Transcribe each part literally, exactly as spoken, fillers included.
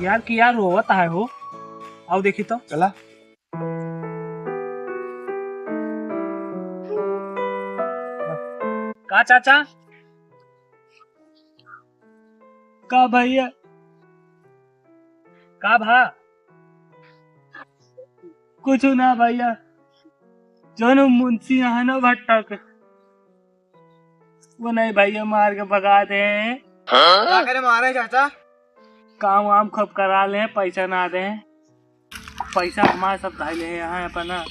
यार, कि यार रोवत है हो। आओ देखी तो। चला। का चाचा? का भैया? का भा? कुछ ना भैया, जौन मुंशी है ना भट्टा के, वो नहीं भैया, मार के भगा दे। का करे मारे चाचा? काम वाम खूब करा ले, पैसा ना दे। पैसा हमारे सब धइले हैं यहाँ अपना।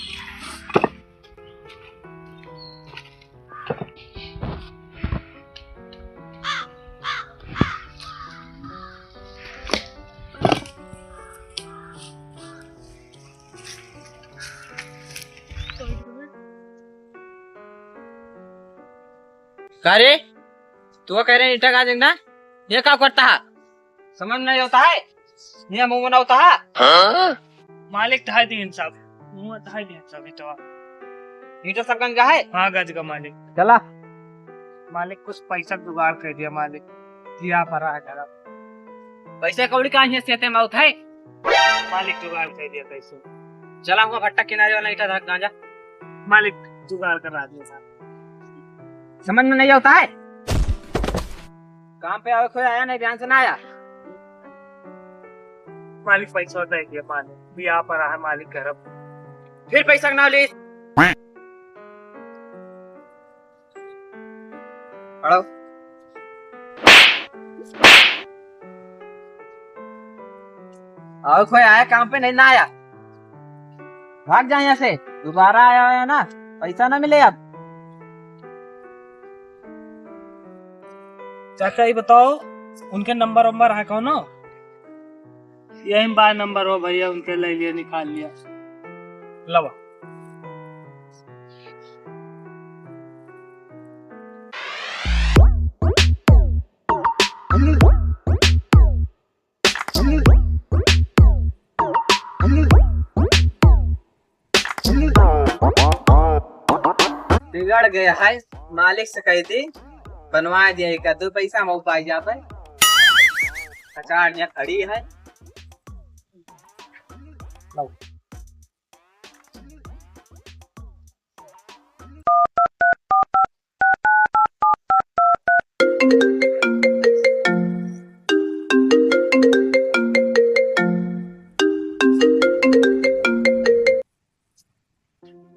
का रे, तू कह रहे ईटा का जंगना, ये का करता है? समझ नहीं होता है, ये मुंह बनावता है। मालिक, ढाई दिन सब, मुंह ढाई दिन सब ईटवा। ईटा सब गंज का है? हाँ, गंज का मालिक। चला। मालिक, कुछ पैसा जुगाड़ कर दिया मालिक, जिया भरा है घर। पैसा कौड़ी का हियाँ से ते माउथ है? मालिक, जुगाड़ कर दिया कैसे। चला हुआ भट्टा किनारे वाला ईटा धक गांजा। मालिक, जुगाड़ करा दिया साहब। समझ में नहीं होता है? काम पे आवे कोई आया नहीं, ध्यान से ना आया। मालिक, पैसा दे दिया मालिक, बियाह पर है मालिक घर। फिर पैसा ना ले। खड़ो। और कोई आया काम पे नहीं ना आया, भाग जा यहाँ से। दोबारा आया है ना, पैसा ना मिले अब। चाचा, ये बताओ, उनके नंबर वंबर है कौनो? यही बा नंबर हो भैया, उनके ले लिया, निकाल लिया। लवा। बिगड़ गया है, मालिक से कह दी, बनवा दिया, एक दो पैसा हम पाई जाते। कचाड़ियाँ खड़ी है।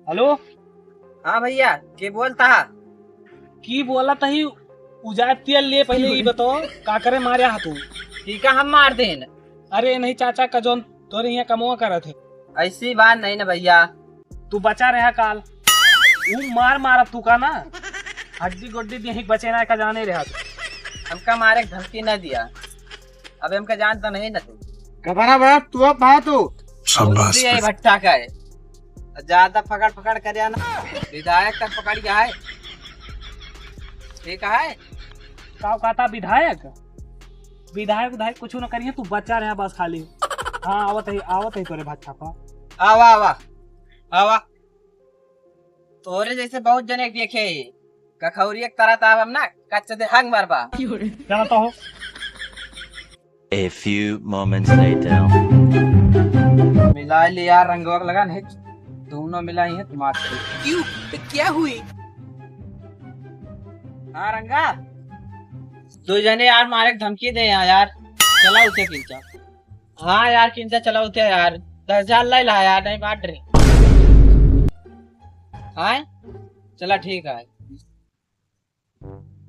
हेलो। हाँ भैया, के बोलता है? की बोलत ही? उजाय तेल ले, पहिले ई बताओ, का करे मारे हा तू? टीका हम मार देन। अरे नहीं चाचा, का जौन तोरे यहाँ कमवा करत है। ऐसी बात नहीं ना भैया। तू बचा रहा काल, ऊ मार मारत तू का ना, हड्डी गोड्डी देही बचे ना का जाने रहा तू। हमका मारे के धमकी ना दिया, अब हमका जानता नहीं ना तू। घबरा बा, तू अब भा तू। शाबाश। यही भट्टा का है। ज्यादा पकड़ पकड़ कर ना, विधायक तक पकड़ गया है। ठीक है। का कहता विधायक? विधायक, विधायक कुछ ना करिए, तू बच्चा रहा बस खाली। हाँ, आवत है, आवत है तोरे भट्टा पर। आवा, आवा, आवा। तोरे जैसे बहुत जने देखे ही। कखौरी एक तरह ताब हम ना, कच्चे दे हंग मारबा। क्या तो हो? A few moments later. मिला ले यार, रंगवा लगा नहीं, दोनों मिला ही है दिमाग से। क्यों? तो क्या हुई? हाँ रंगा, दो जने यार मारे के धमकी दे यहाँ यार, चला उसे खींचा। हाँ यार, किंचा चलावते यार, दस हजार लाई ला यार, नहीं बांट रहे। हाँ, चला ठीक है।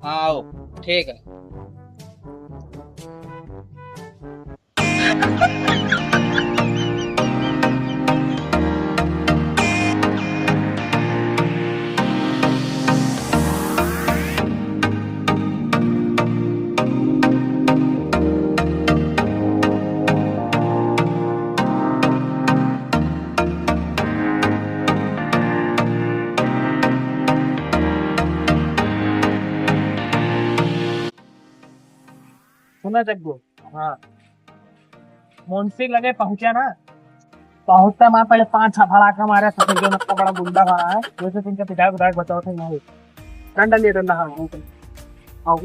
हाँ, आओ, ठीक है। सुना जग्गू? हाँ। मुंशी लगे पहुंचा ना, पहुंचता मार पहले पांच छह भड़ाका मारे, ससुर जो नक्का बड़ा गुंडा बना है, जैसे तुमके विधायक विधायक बचाओ थे यहाँ। डंडा लिए डंडा, हाँ, हाँ, हाँ। आओ।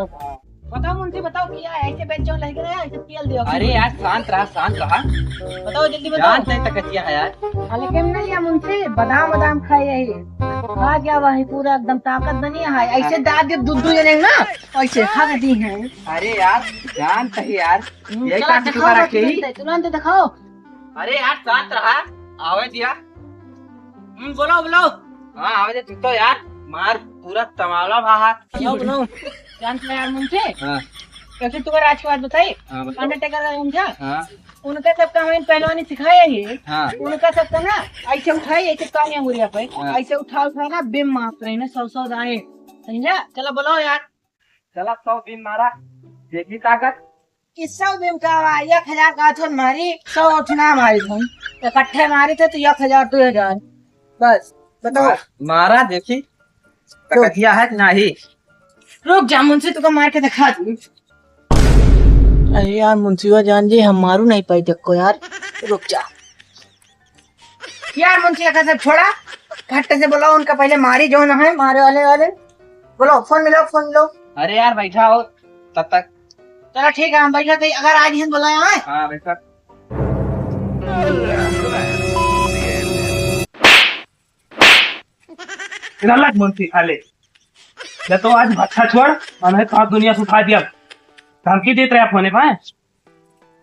हाँ। बताओ मुंशी, बताओ, क्या है? ऐसे बेच जाओ, लग रहा है, ऐसे तेल दियो। अरे यार, शांत रहा, शांत रहा। बताओ जल्दी बताओ। जानते हैं तकतिया है यार। हल्के में नहीं है मुंशी, बादाम, बादाम खाए यही। खा गया वही पूरा एकदम ताकत बनी है, ऐसे दाब के दूध दूध जने ना, ऐसे खा के दी है। अरे यार, जानते हैं यार। हम्म, यही चला काम दिखाओ, तुका रखे ही। तुरंत, तुरंत दिखाओ। अरे यार, शांत रहा, आवे दिया। हम्म, बोलो, बोलो। हाँ, आवे दे, तू तो यार, मार पूरा तमावला भाहा। बोलो, बोलो। जानते हैं यार मुंशी? हाँ। कैसे तुम्हारा आज की बात बताई? हाँ, बताओ। अंडरटेकर का समझा? हाँ। उनका सबका हमें पहलवानी सिखाया ही। हाँ। उनका सबका ना, ऐसे उठाई, ऐसे कान अंगुरिया पे, हाँ। ऐसे उठा उठा ना, बिम मारत रहे ना, सौ सौ दाएं। समझा? चलो बोलो यार। चला, सौ बिम मारा, देखी ताकत। कि सौ बिम का बा, एक हजार का अथुन मारी, सौ अथुना मारी हम। इकट्ठे मारी थे तो एक हजार, दो हजार। बस, बताओ। मार-, मारा, देखी, रुक। तकतिया है कि नहीं? रुक जा, मुंशी तुका मार के दिखा दूँ। अरे यार, मुंशिवा जान जी, हम मारू नहीं पाई तक को यार। रुक जा। यार मुंशी, एका सब छोड़ा, फट्टे से बोलाओ उनका, पहले मारी जो ना है, मारे वाले वाले। बोलो, फोन मिलाओ, फोन मिलाओ। अरे यार, बैठा हो तब तक। चलो ठीक है, हम बैठा थे, अगर आज ही बोला है। हाँ, बैठा। इधर लग मुंशी, खा ले। या तो आज भट्ठा छोड़, और नहीं तो हाथ दुनिया से उठा दिया। धमकी देत रहे फोने पे।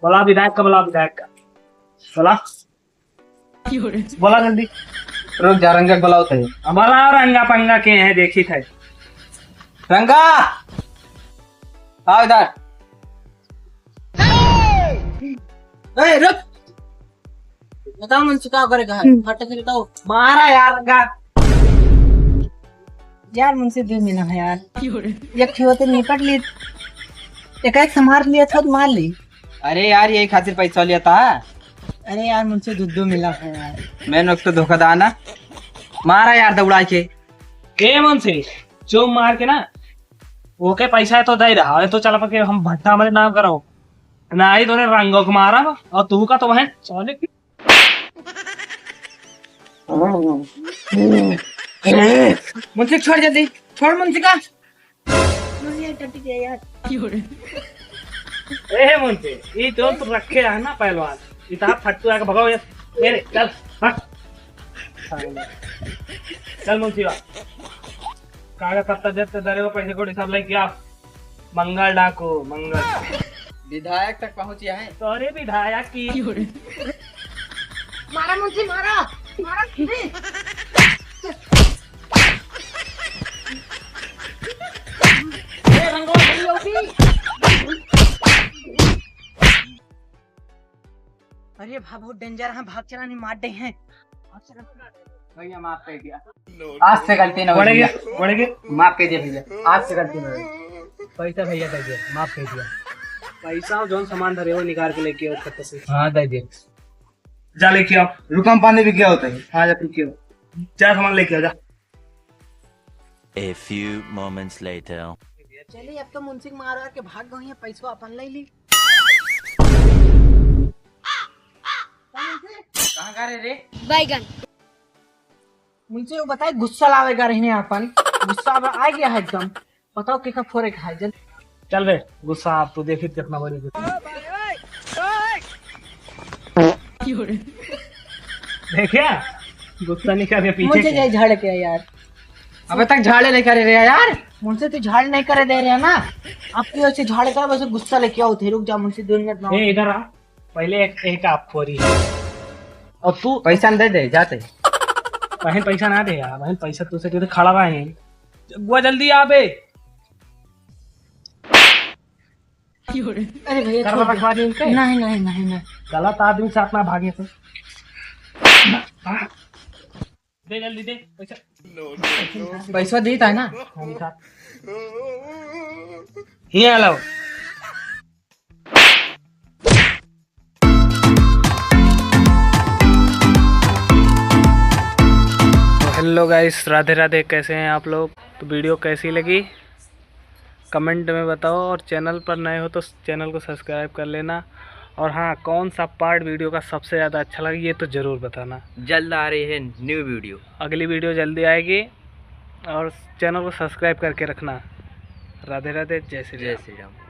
बोला विधायक का, बोला विधायक का। बोला। बोला जल्दी। रुक जा, रंगा के बुलाओ थे। हमारा रंगा पंगा के है, देखी थे। रंगा, आओ इधर। ए, रुक। बताओ मुंशी, का करे कहा है? हम्म। फट से बताओ। मारा यार रंगा। यार मुंशी दो मिला है यार। एक ठो तो निपट ली। एक एक संभाल लिया था तो मार ली। अरे यार, यही खातिर पैसा लिया था। अरे यार, मुंशी दो दो मिला है यार। मैंने उसको धोखा दा ना। मारा यार दौड़ा के। ए मुंशी, जो मार के ना, ओके पैसा तो दे रहा है, तो चला पके हम भट्टा हमारे नाम कराओ। ना ही तोरे रंगो को मारा, और तू का तो वह चले। मुंशी छोड़ जल्दी, छोड़ मुंशी का। मुंशी टट गया यार। ए मुंशी, ये जो तू रखे है ना पहलवान, इतना फट्टू आके भगाओ ये। ए रे, चल, हट। चल मुंशी बा। कागज पत्ता देते डरे हो, पैसे कोड़ी सब लेके आओ। मंगल डाकू, मंगल। विधायक तक पहुंच गया है। तो अरे विधायक की। मारा मुंशी, मारा, मारा। ए, रंगो, रंगो भी। अरे भा, बहुत डेंजर है, भाग चला, नहीं मार दे हैं। भैया माफ कर दिया, आज से गलती ना होई भैया। माफ कर दिया भैया, आज से गलती ना होई। पैसा भैया दे दिया, माफ कर दिया। पैसा और जौन सामान धरे हो निकाल के लेके आओ खत्ता से। हाँ दे दिया। जा लेके आओ। रुकम पानी भी क्या होता है? हाँ जा पी के आओ। जा सामान लेके आ जा। A few moments later. चलिए अब तो मुंशी के मार के भाग गई है, पैसवा अपन ले ली। कहाँ गा रहे रे? बैगन। मुंशी वो बताए, गुस्सा लावेगा रहने अपन। गुस्सा अब आ गया है एकदम। बताओ के का फोरे का है जल। चल बे, गुस्सा आप तो देखित कितना बड़ी गुस्सा। देखिया, गुस्सा नहीं कर रहे पीछे मुंशी के। जाए झाड़ के यार। अबे तक झाड़े नहीं करे रे यार। मुंशी तू झाड़ नहीं करे दे रहे ना। अब तू ऐसे झाड़ कर वैसे गुस्सा लेके आओ थे। रुक जा मुंशी, दो मिनट ना। ए, इधर आ। पहले एक, एक आप फोरी। और तू पैसा न दे दे, जाते। बहन पैसा ना दे यार, बहन पैसा तू से क्यों खड़ा रहा है? बुआ जल्दी आ बे। अरे भैया, करवा छोड़ दे। रखवा दे इनके। नहीं, नहीं, नहीं, नहीं। गलत आदमी साथ ना भागे तो। दे जल्दी दे पैसा। पैसा देता है ना? हाँ, निकाल। हियाँ लाओ। तो hello guys, राधे राधे, कैसे हैं आप लोग? तो video कैसी लगी comment में बताओ, और channel पर नए हो तो channel को subscribe कर लेना। और हाँ, कौन सा part video का सबसे ज़्यादा अच्छा लगा, ये तो ज़रूर बताना। जल्द आ रही है new video। अगली video जल्दी आएगी, और channel को subscribe करके रखना। राधे राधे, जय श्री जय राम। श्री राम।